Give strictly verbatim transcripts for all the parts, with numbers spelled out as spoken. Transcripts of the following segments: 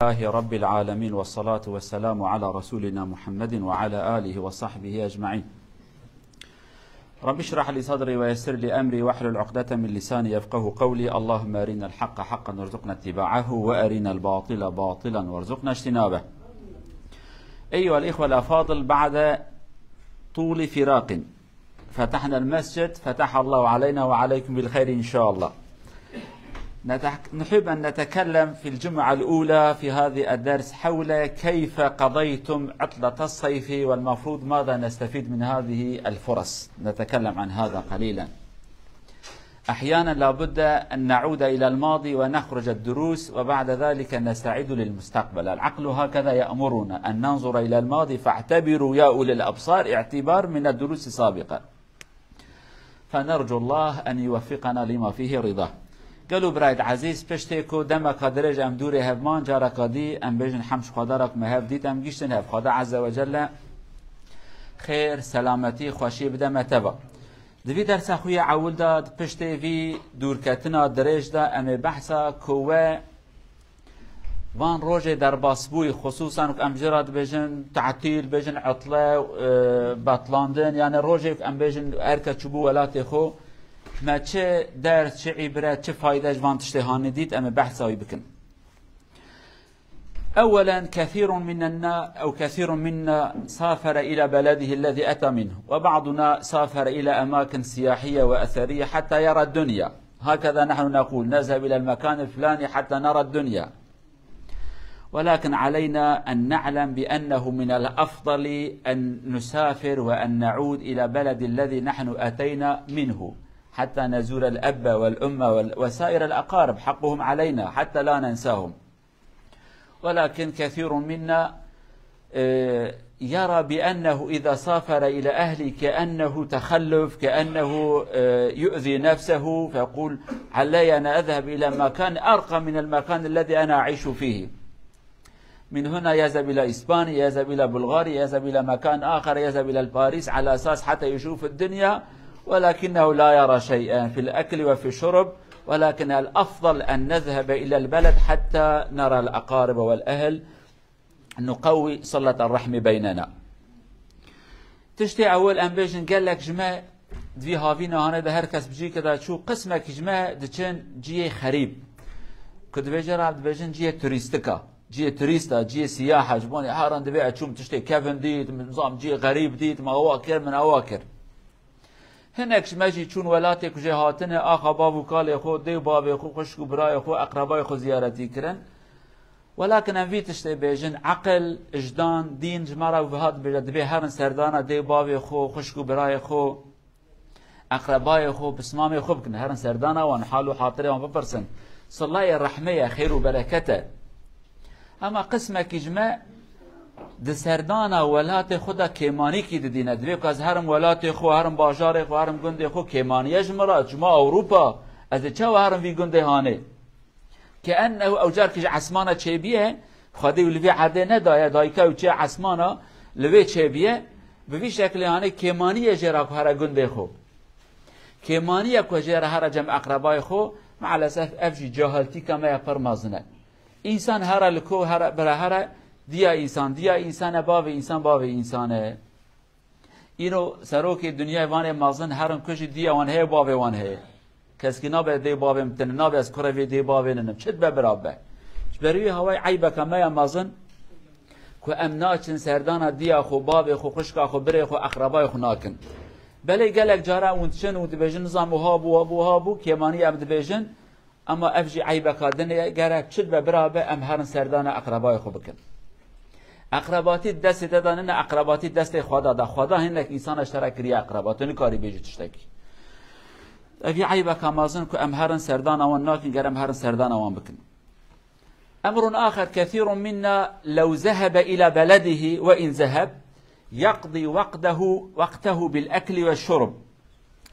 لله رب العالمين، والصلاة والسلام على رسولنا محمد وعلى آله وصحبه أجمعين. رب اشرح لي صدري ويسر لي أمري واحلل عقدة من لساني يفقه قولي. اللهم أرنا الحق حقا وارزقنا اتباعه، وأرنا الباطل باطلا وارزقنا اجتنابه. أيها الإخوة الأفاضل، بعد طول فراق فتحنا المسجد، فتح الله علينا وعليكم بالخير إن شاء الله. نتح-، نحب أن نتكلم في الجمعة الأولى في هذا الدرس حول كيف قضيتم عطلة الصيف، والمفروض ماذا نستفيد من هذه الفرص. نتكلم عن هذا قليلا. أحيانا لا بد أن نعود إلى الماضي ونخرج الدروس، وبعد ذلك نستعد للمستقبل. العقل هكذا يأمرنا، أن ننظر إلى الماضي، فاعتبروا يا أولي الأبصار اعتبار من الدروس السابقة. فنرجو الله أن يوفقنا لما فيه رضاه. Gelo birayê ezîz, piştê ku demeka dirêj em dûrê hev man, careka dî em bêjin hemd ji Xweda re ku me hev dît, em gihiştin hev. Xweda Azze ve Celle xêr, selametî, xweşî bide me teva. Di vî dersa xwe yê ewil de, di piştê vî dûrketina dirêj de, em ê behsa ku we van rojê derbasbûyî, xisûsan ku em jê re dibêjin tatîl, bêjin etle, e, betlandin, yani rojê ku em bêjin her kes çûbû welatê xwe, me çi ders, çi îbret, çi fayde ji van tiştê hanê dît, em ê behsa wî bikin. أولا، كثير من النا-، أو كثير منا سافر إلى بلده الذي أتى منه، وبعضنا سافر إلى أماكن سياحية وأثرية حتى يرى الدنيا. هكذا نحن نقول: نذهب إلى المكان الفلاني حتى نرى الدنيا. ولكن علينا أن نعلم بأنه من الأفضل أن نسافر وأن نعود إلى بلد الذي نحن أتينا منه حتى نزور الأب والأم وال-، وسائر الأقارب، حقهم علينا حتى لا ننساهم. ولكن كثير منا، آه، يرى بأنه إذا سافر إلى أهله كأنه تخلف، كأنه، آه، يؤذي نفسه، فيقول: علي أن أذهب إلى مكان أرقى من المكان الذي أنا أعيش فيه. من هنا يذهب إلى إسبانيا، يذهب إلى بلغاريا، يذهب إلى مكان آخر، يذهب إلى باريس على أساس حتى يشوف الدنيا، ولكنه لا يرى شيئا في الأكل وفي الشرب. ولكن الأفضل أن نذهب إلى البلد حتى نرى الأقارب والأهل، نقوي صلة الرحم بيننا. Tiştê ewil em bêjin, gelek ji me di vî havîna hanê de her kes bi cî ke de çû, qismekî ji me diçin ciyê xerîb. Ku dibêje re dibêjin ciyê turîstika, ciyê turîsta, ciyê siyaha, ji bo herin dibê ez çûm tiştê kevin dît, min zam ciyê xerîb dît, min awa kir, min awa kir. Hinek ji me jî çûn welatê ku jê hatine, axa bav û kalê xwe, dê û bavê xwe, xwişk û birayê xwe, eqrebayê xwe ziyaretî kirin. Welakin em vî tiştê bêjin, eqil, ijdan, dîn ji me re wiha dibêje, dibê herin serdana dê û bavê xwe, xwişk û birayê xwe, eqrebayê xwe, pismamê xwe bikin, herin serdana wan, hal û hatirê wan bipirsin. Silayê rehme ye, xêr û bereket e. Hema qismekî ji me di serdana welatê xwe de kêmanîkî didîne. Dibê ku ez herim welatê xwe, herim bajarê xwe, herim gundê xwe, kêmaniye ji min re, çima Ewropa, ez ê çawa herim vî gundê hanê? Keennehu ew carkî ji esmana çêbiye, Xwedê û li vê erdê nedaye, dayika û çiya esmana li vê çêbiye, bi vî şeklê hanê kêmaniye jê re ku here gundê xwe. Kêmaniye ku jê re here cem eqrebayê xwe, maalesef ev jî cahiltîka me ya pir mezin e. Însan here li ko, here bira here, diya însan, diya însan e, bavê însan, bavê însan e. Îro serokê dinyayê vanê mezin herin ku jî diya wan heye, bavê wan heye. Keskî nabe dê bavê min tine, nabe ez kurê vê dê bavê ninim. Çi dibe bira be? Ji ber wî hawayê eybeke me ya mezin ku em naçin serdana diya xwe, bavê xwe, xwişka xwe, birê xwe, eqrebayê xwe nakin. Belê gelek cara hûn diçin û dibêjin nizam wiha bû, wiha bû, wiha bû, kêmanî em dibêjin. Ema ev jî eybeka din e, gerek çi dibe bira be, em herin serdana eqrebayê xwe bikin. Eqrebatî destê te de nine, eqrebatî destê Xweda de. Xweda hinek însana ji te re kiriye eqreba, tu nikarî bêjî tiştekî. Ev jî eybeka mezin ku em herin serdana wan nakin, ger em herin serdana wan bikin. أمر آخر، كثير منا لو ذهب إلى بلده، وإن ذهب، يقضي وقته، وقته بالأكل والشرب.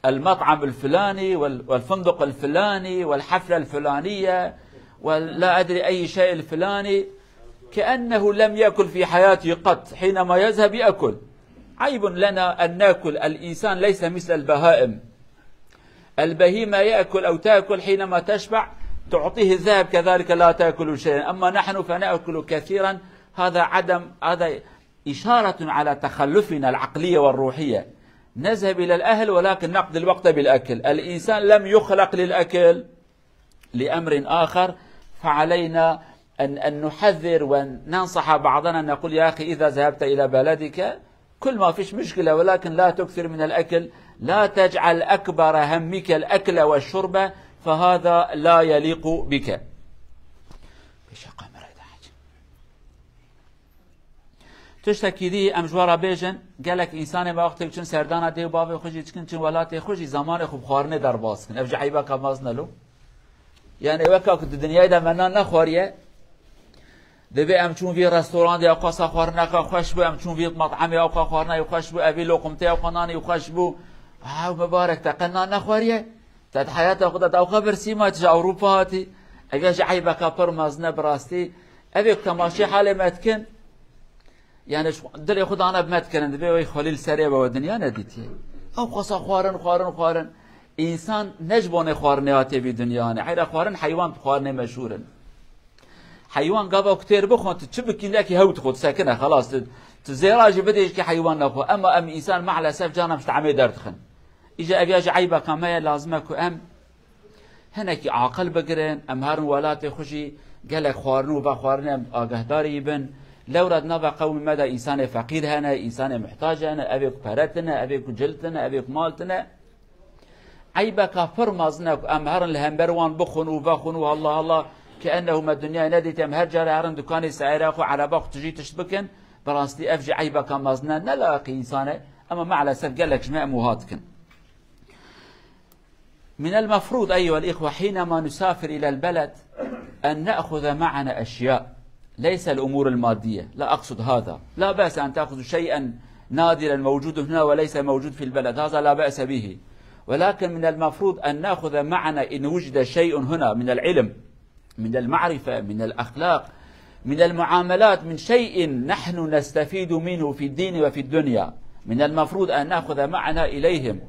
المطعم الفلاني وال-، والفندق الفلاني والحفلة الفلانية ولا أدري أي شيء الفلاني، كأنه لم يأكل في حياته قط، حينما يذهب يأكل. عيب لنا أن نأكل، الإنسان ليس مثل البهائم. البهيمة يأكل أو تأكل حينما تشبع، تعطيه الذهب كذلك لا تأكل شيئا، أما نحن فنأكل كثيرا. هذا عدم، هذا إشارة على تخلفنا العقلية والروحية. نذهب إلى الأهل ولكن نقضي الوقت بالأكل. الإنسان لم يخلق للأكل، لأمر آخر، فعلينا أن، أن نحذر وننصح بعضنا، نقول: يا أخي، إذا ذهبت إلى بلدك كل ما فيش مشكلة، ولكن لا تكثر من الأكل، لا تجعل أكبر همك الأكل والشرب، فهذا لا يليق بك. Tiştekî dî em ji we re bêjin, gelek însanê me wextê diçin serdana dê û bavê xwe jî diçin, çin welatê xwe jî zamanê xwe bi xwarinê derbas dikin. Ev jî eybeka mezin e lo. Yani weka ku di dinyayê de me nan nexwariye, dibê em çûn vî restorandê, ewqasa xwarineka xweş bû, em çûn vî metemê, ewqa xwarinayê xweş bû, evî loqumtê, ewqa nanî xweş bû. Ew mibarek, te qe nan nexwariye? Te di heyata xwe de te ewqa birsî ma, tu ji Ewropa hatî? Ev ya jî eybeka pir mezin e bi rastî. Ev ê ku temaşê halê me dikin, yani ji dilê xwe dane bi me dikirin, dibê wê xwelî li serê be, we dinya nedîtiye. Ew qasa xwarin, xwarin, xwarin. Însan ne ji bonê xwarinê hatiye vî dinya, ne. Heyra xwarin, heywan bi xwarinê meşhûr in. Heywan gava ku têr bixwin, tu çi bikî, nekî hew dixwe, tu sekine, xelas, tu, tu zêra jî bidê jikî heywan nexwe. Ema em însan maalesef cana em ji temê derdixin. Îja ev ya jî eybeka me ye, lazim e ku em hinekî aqil bigirin, em herin welatê xwe jî gelek xwarin û vexwarinê em agahdarî bin. Lewra di nava qewmê me de însanê feqîr hene, însanê muhtac hene, evê ku pere tine, evê ku cil tine, evê ku mal tine. Eybeka pir mezin e ku em herin li hember wan bixwin û vexwin û Allah Allah, ke ennehu me dinyayê nedît, em her care herin dukanê seyara xwe, ereba xwe tijî tişt bikin. Bi rastî ev jî eybeka mezin e, ne layiqî însan e, ema maalesef gelek ji me em wiha dikin. من المفروض أيها الإخوة حينما نسافر إلى البلد أن نأخذ معنا أشياء، ليس الأمور المادية، لا أقصد هذا، لا بأس أن تأخذ شيئا نادرا موجود هنا وليس موجود في البلد، هذا لا بأس به، ولكن من المفروض أن نأخذ معنا إن وجد شيء هنا من العلم، من المعرفة، من الأخلاق، من المعاملات، من شيء نحن نستفيد منه في الدين وفي الدنيا، من المفروض أن نأخذ معنا إليهم،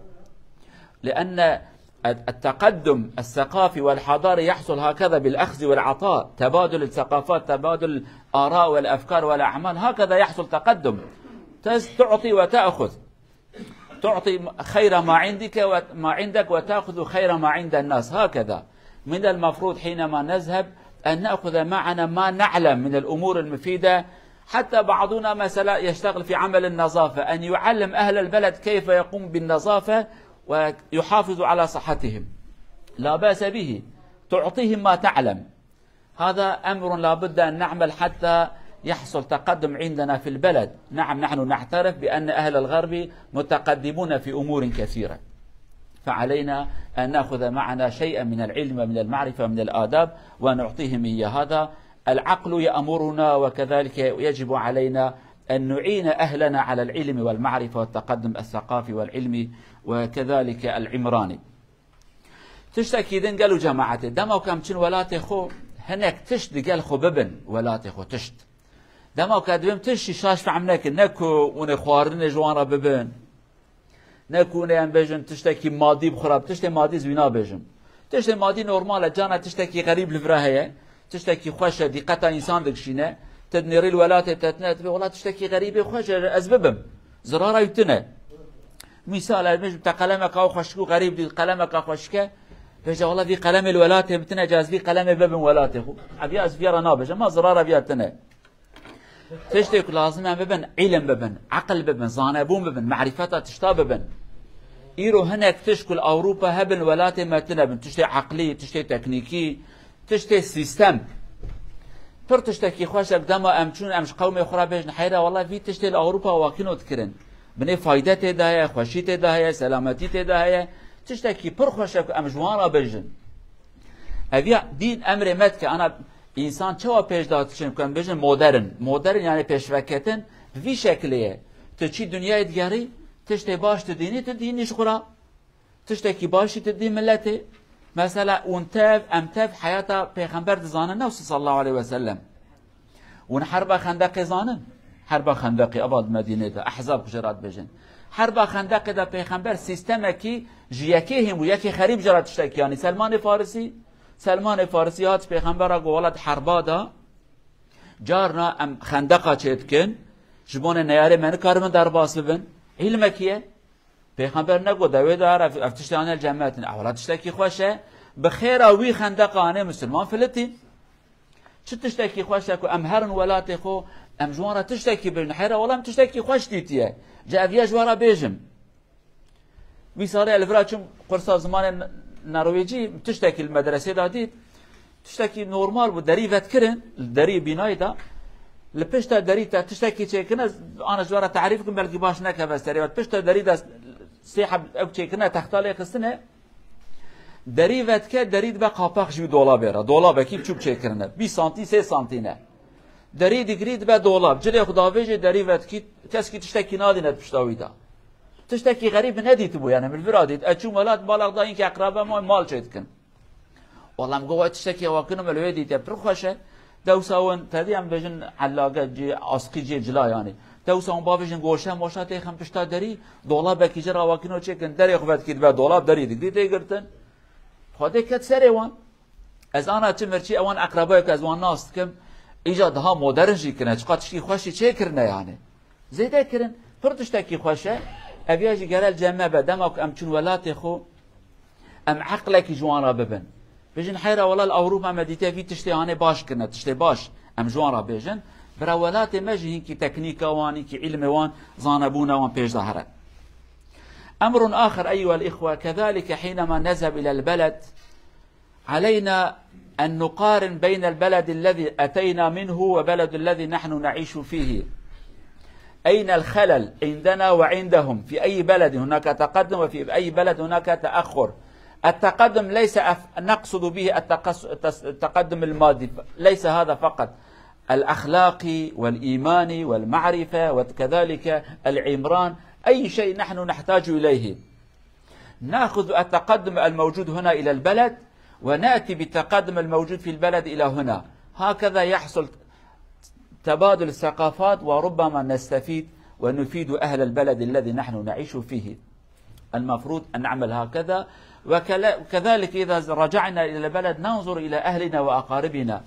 لأن التقدم الثقافي والحضاري يحصل هكذا بالأخذ والعطاء، تبادل الثقافات، تبادل الآراء والأفكار والأعمال، هكذا يحصل تقدم. تز-، تعطي وتأخذ، تعطي خير ما عندك وما عندك وتأخذ خير ما عند الناس، هكذا. من المفروض حينما نذهب أن نأخذ معنا ما نعلم من الأمور المفيدة، حتى بعضنا مثلا يشتغل في عمل النظافة، أن يعلم أهل البلد كيف يقوم بالنظافة ويحافظ على صحتهم، لا بأس به، تعطيهم ما تعلم. هذا أمر لا بد أن نعمل حتى يحصل تقدم عندنا في البلد. نعم، نحن نعترف بأن أهل الغرب متقدمون في أمور كثيرة، فعلينا أن نأخذ معنا شيئا من العلم ومن المعرفة ومن الآداب ونعطيهم إياه. هذا العقل يأمرنا، وكذلك يجب علينا أن نعين أهلنا على العلم والمعرفة والتقدم الثقافي والعلمي وكذلك العمراني. Tiştekî din gelo cemaetê. Dema ku em çin welatê xwe, hinek tişt digel xwe bibin welatê xwe tişt. Dema ku dibim tişt jî şaş fehm nekin, ne ku hûn ê xwarinê ji wan re bibin, ne ku hûn ê em bêjin tiştekî madî bi xwe re, tiştê madî ez wî nabêjim. Tiştê madî normal e, cana tiştekî xerîb li vir heye, tiştekî xweş e, dîqeta însan dikişîne, tu dinêrî li welatê te tine, tu bê wela tiştekî xerîbê xweş e, ez bibim. Zirara wî tune. Mîsal, ez bêjim te qelemeka xweşik û xerîb dît, qelemeka xweşik e. Bêje, wela vî qelemê li welatê min tine, ca ez vî qelemê bibim welatê xwe. Ev ya ez viya re nabêjim, ma zirara viya tine. Tiştê ku lazim e bibin, îlim bibin, eqil bibin, zanebûn bibin, marîfeta tişta bibin. Îro hinek tişt ku li Ewropa hebin, welatê me tine bin. Tiştê eqlî, tiştê teknîkî, tiştê sîstem. Pir tiştekî xweş e, dema em çûn, em ji qewmê xwe re bêjin, heyra wela vî tiştê li Ewropa wakîno dikirin. Binê fayde tê de heye, xweşî tê de heye, selametî tê de heye. Tiştekî pir xweş e ku em ji wan re bêjin. Ev ya dîn emrê me dike, ana însan çawa pêş de diçin ku em bêjin modern. Modern yani pêşveketin bi vî şekilê ye. Tu çî dinyayê digerî, tiştê baş tu dînî, tu dînî ji xwe re. Tiştekî başî tu dî miletê. Mesela, hûn tev, em tev heyata Pêxember dizanin, ne wisa sallallahu aleyhi ve sellem. Hûn herba Xendeqê zanin? Herba Xendeqê, ava di Medînê de, Ehzab ku jê re dibêjin. Herba Xendeqê de Pêxember sîstemekî ji yekê hîn bû, yekê xerîb jê re tiştekî, yanî Selmanê Farisî, Selmanê Farisî hat pêxembera got, wela di herba de carna em xendeqa çêdikin, ji bo neyarê me nikaribin derbas bibin. Îlmekî ye. Pêxember negot, de wê de her ev, ev tiştê anê li cem me hatin. Ewla tiştekî xweş e. Bi xêra wî xendeqa anê misilman filitîn. Çi tiştekî xweş e ku em herin welatê xwe, em ji wan re tiştekî bêjin. Heyra wela em tiştekî xweş dîtiye. Ca ev ya ji we re bêjim. Wî salê ez li vira çûm kursa zimanê n-, norwêcî, tiştekî li medresê de dît. Tiştekî normal bû, derî vetkirin, li derî bînayê de. Li pişta derî te tiştekî çêkirine, ana ji we re tarîf kim, belkî baş nekeve serê we. Pişta derî de sê heb ew çêkirine, texta lê xistine. Derî vetke, derî dibe qapax ji wî dolabê re. Dolabekî biçûk çêkirine. Bîst santî, sê santî ne. Derî digirî dibe dolab. Cilê xwe davêjê derî vetkî, keskî tiştekî nadîne pişta wî de. Tiştekî xerîb nedîtibû, yani min vira dît. Ez çûm welat, balak da, hinkî eqrabe ma mal çêdikin. Wala min got, "Vay tiştekî hewa kirim, li wê dîtiye, pir xweş e." Dewsa hûn, tedî em bêjin, elage cê, asqî cê cila yani. Dewsa hûn bavêjin goşe moşa têxin pişta derî, dolabekî jê re awakîno çêkin, derê xwe vetkî dibe dolab, derî digirî tê girtin. Xwedê ket serê wan. Ez ana çi mirçî ewan eqrebayek ez wan nas dikim, îca daha modern jî kirine, çiqa tiştî xweş jî çêkirine yani. Zêde kirin, pir tiştekî xweş e, ev ya jî gere li cem me be, dema ku em çûn welatê xwe, em eqlekî ji wan re bibin. Bêjin, heyra wela li Ewropa me dîtiye vî tiştê hanê baş kirine, tiştê baş, em ji wan re bêjin. Bira welatê me jî hinkî teknîka wan, hinkî îlmê wan, zanebûna wan pêş de here. أمر آخر أيها الإخوة، كذلك حينما نذهب إلى البلد، علينا أن نقارن بين البلد الذي أتينا منه وبلد الذي نحن نعيش فيه. أين الخلل عندنا وعندهم؟ في أي بلد هناك تقدم وفي أي بلد هناك تأخر؟ التقدم ليس أف-، نقصد به التقص-، التس-، التقدم المادي، ليس هذا فقط، الأخلاق والإيمان والمعرفة وكذلك العمران، أي شيء نحن نحتاج إليه. نأخذ التقدم الموجود هنا إلى البلد، ونأتي بالتقدم الموجود في البلد إلى هنا. هكذا يحصل تبادل الثقافات، وربما نستفيد ونفيد أهل البلد الذي نحن نعيش فيه. المفروض أن نعمل هكذا. وكلا-، وكذلك إذا رجعنا إلى البلد ننظر إلى أهلنا وأقاربنا،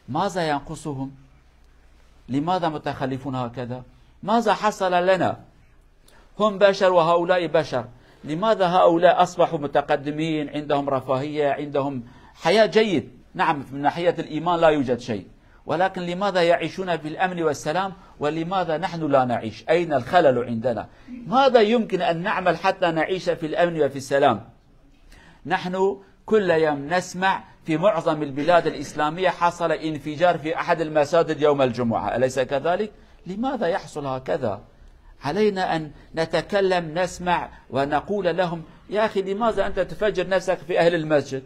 ماذا ينقصهم؟ لماذا متخلفون هكذا؟ ماذا حصل لنا؟ هم بشر وهؤلاء بشر. لماذا هؤلاء أصبحوا متقدمين، عندهم رفاهية، عندهم حياة جيد؟ نعم، من ناحية الإيمان لا يوجد شيء، ولكن لماذا يعيشون بالأمن والسلام، ولماذا نحن لا نعيش؟ أين الخلل عندنا؟ ماذا يمكن أن نعمل حتى نعيش في الأمن وفي السلام؟ نحن كل يوم نسمع في معظم البلاد الإسلامية حصل انفجار في أحد المساجد يوم الجمعة، أليس كذلك؟ لماذا يحصل هكذا؟ علينا أن نتكلم، نسمع ونقول لهم: يا أخي، لماذا أنت تفجر نفسك في أهل المسجد؟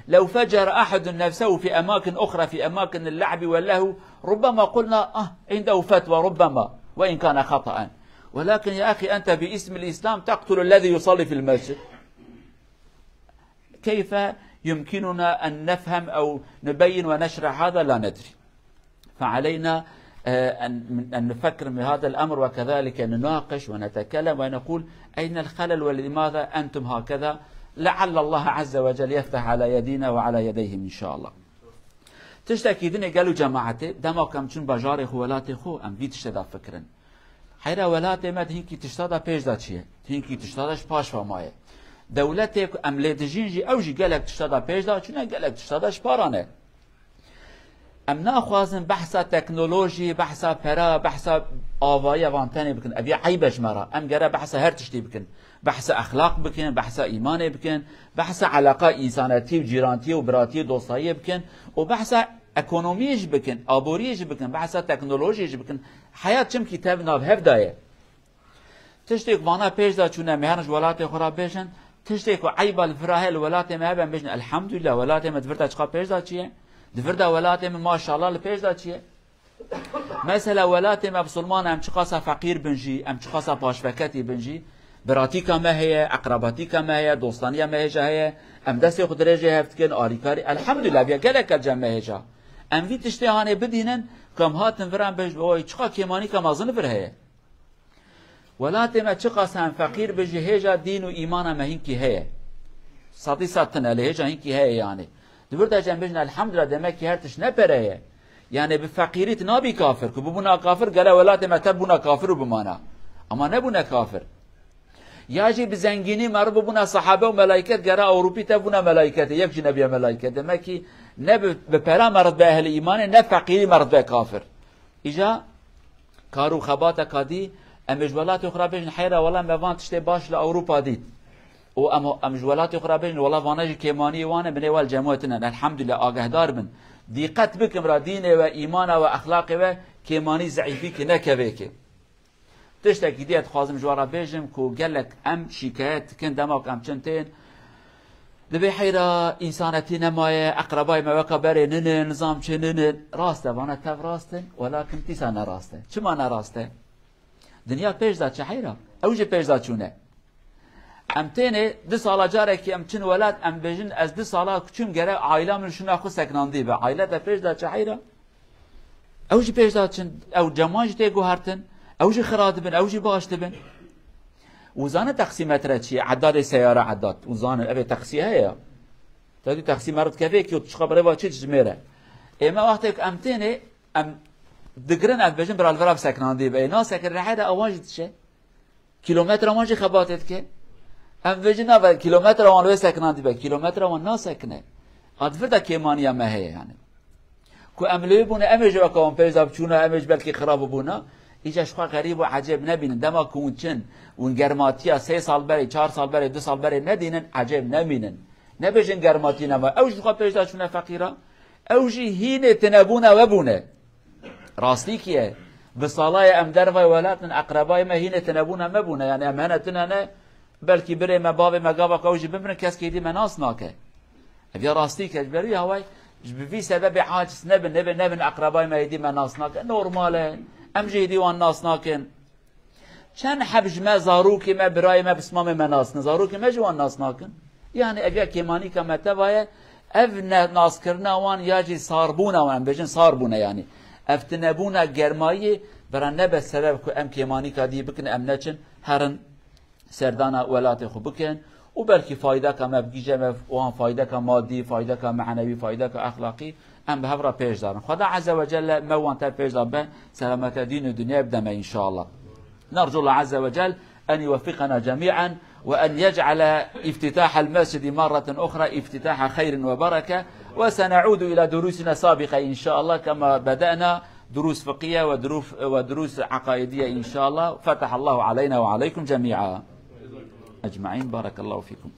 لو فجر أحد نفسه في أماكن أخرى، في أماكن اللعب واللهو، ربما قلنا: آه، عنده فتوى، ربما، وإن كان خطأ. ولكن يا أخي، أنت باسم الإسلام تقتل الذي يصلي في المسجد. كيف يمكننا أن نفهم أو نبين ونشرح هذا؟ لا ندري. فعلينا، آه، أن، أن نفكر بهذا الأمر، وكذلك نناقش ونتكلم ونقول: أين الخلل ولماذا أنتم هكذا؟ لعل الله عز وجل يفتح على يدينا وعلى يديهم إن شاء الله. Tiştekî din ê gel û cemaetê, dema ku em çûn bajarê xwe, welatê xwe, em vî tiştê de fikirin. Heyra welatê me di hinkî tişta de pêş de çi ye? Di hinkî tişta de ji paş ve maye. Dewletê ku em lê dijîn jî, ew jî gelek tişta de pêş de çûne, gelek tişta de ji para ne. Em naxwazin behsa teknolojî, behsa pera, behsa avayiya van tenê bikin. Ev ya eyb e ji me re. Em gere behsa her tiştî bikin. Behsa exlaq bikin, behsa îmanê bikin, behsa eleqa însanetî û cîrantiyê û biratiyê, dostayiyê bikin û behsa ekonomiyê jî bikin, aboriyê jî bikin, behsa teknolojiyê jî bikin. Heyat çimkî tev nav hev de ye. Tiştê ku vana pêş de çûne, em ê herin ji welatê xwe re bêjin, tiştê ku eyba li vira heye li welatê me hebe, em bêjin, elhamdulillah, welatê me di vir de çiqa pêş de çi ye? Di vir de welatê me, maşallah, li pêş de çi ye? Mesela welatê me bisilman e, em çiqasa feqîr bin jî, em çiqasa paşveketî bin jî, biratîka me heye, eqrebatîka me heye, dostaniya me hêja heye, em destê xwe dirêjê hev dikin, alîkarî, elhamdulillah, viya gelek e cem me hêja. Em vî tiştê hanê bidînin, ku em hatin vir em bêjin, oy, çiqa kêmanîka mezin vir heye. Welatê me çiqas hem feqîr be jî, hêja dîn û îmana me hinkî heye. Sedî sed tune, lê hêja hinkî heye yani. Di vir de jî em bêjin, elhamdulillah, demek ki her tişt ne pere ye. Yani bi feqîrî tu nabî kafir. Ku bibûna kafir, gere welatê me tev bûna kafir û bimana. Ama nebûne kafir. Ya jî bi zengînî meriv bûbûna sahabe û melaiket, gere Ewropî tev bûna melaiket, yek jî nebiye melaiket. Demek ki ne bi, bi pera meriv be ehlî îmanê, ne feqîrî meriv be kafir. Îca kar û xebata ka dî, em ê ji welatê xwe re bêjin, heyra, wela me van tiştê baş li Ewropa dît. Û em, em ji welatê xwe re bêjin, wela vana jî kêmaniyê wan e, binê wel cemo tune. Elhamdulillah, agehdar bin. Dîqet bikin ra dînê we, îmana we, exlaqê we, kêmanî, zeîfîkî nekevê ki. Tiştekî dî ez dixwazim ji we re bêjim ku gelek em şîkayet dikin dema ku em çin tên. Dibê heyra însanetî nemaye, eqrebayê me weka berê ninin, nizam çi ninin. Rast e, vana tev rast in, welakin dîsa ne rast e. Çima ne rast e? Dinya pêş de çi heyra? Ew jî pêş de çûne. Em tênê du sala carekî em çin welat, em bêjin, ez du sala çûm, gere aîla min şûna xwe sekinandî be. Aîle te pêş de çi heyra? Ew jî pêş de çin, ew ceman jî tê guhertin, ew jî xira dibin, ew jî baş dibin. Û zanin teqsîmetre çi ye? Edadê seyare edad. Û zanin, evê teqsî heye ya. Te dî teqsî meriv kevê ki, çiqa birêva çi dijmêre. Ê me wextê ku em tênê, em digirin, em bêjin bira li vira bisekinandî be. Ê nasekin, rehê de awan jî diçe. Kîlometra wan jî xebatê dike. Em vê jî nave, kîlometra wan wê sekinandî be. Kîlometra wan nasekine. A di vir de kêmaniya me heye yani. Ku em lê bûne, em ê ji weka wan pêş de biçûna, em ê ji belkî xirab bûna. Îca ji xwe xerîb û ecêb nebînin. Dema ku hûn çin, hûn germatiya sê sal berê, çar sal berê, du sal berê nedînin, ecêb nemînin. Nebêjin germatî nema. Ew ji xwe pêş de çûne feqîra. Ew jî hînê tinebûna we bûne. Rastîkî ye. Bi salayê em dervayê welat in, eqrebayê me hînê tinebûna me bûne. Yani em hene tune ne, belkî birê me, bavê me, gava ku ew jî bimirin, kes kêdî me nas nake. Ev ya rastîk e, ji ber wî haway, ji bi vî sebebê aciz nebin, nebin, nebin eqrebayê me hêdî me nas nake. Normal e. Em jî hêdî wan nas nakin. Çend heb ji me, zarokê me, birayê me, pismamê me nas nakin. Zarokê me jî wan nas nakin. Yani ev ya kêmanîka me teva ye, ev ne naskirina wan ya jî sarbûna wan, em bêjin sarbûne yani. Ev tinebûna germayiyê bera nebe sebeb ku em kêmanîka dî bikin, em neçin, herin serdana welatê xwe bikin û belkî faydeka me bigihîje me, wan faydeka madî, faydeka manewî, faydeka exlaqî, em bi hev re pêş darin. Xweda Azze ve Celle me wan tev pêş da be, selamete dîn û dinyayê bide me înşallah. نرجو الله عز وجل أن يوفقنا جميعا وأن يجعل افتتاح المسجد مرة أخرى افتتاح خير وبركة، وسنعود إلى دروسنا السابقة إن شاء الله كما بدأنا، دروس فقهية ودروس، ودروس عقائدية إن شاء الله. فتح الله علينا وعليكم جميعا أجمعين. بارك الله فيكم.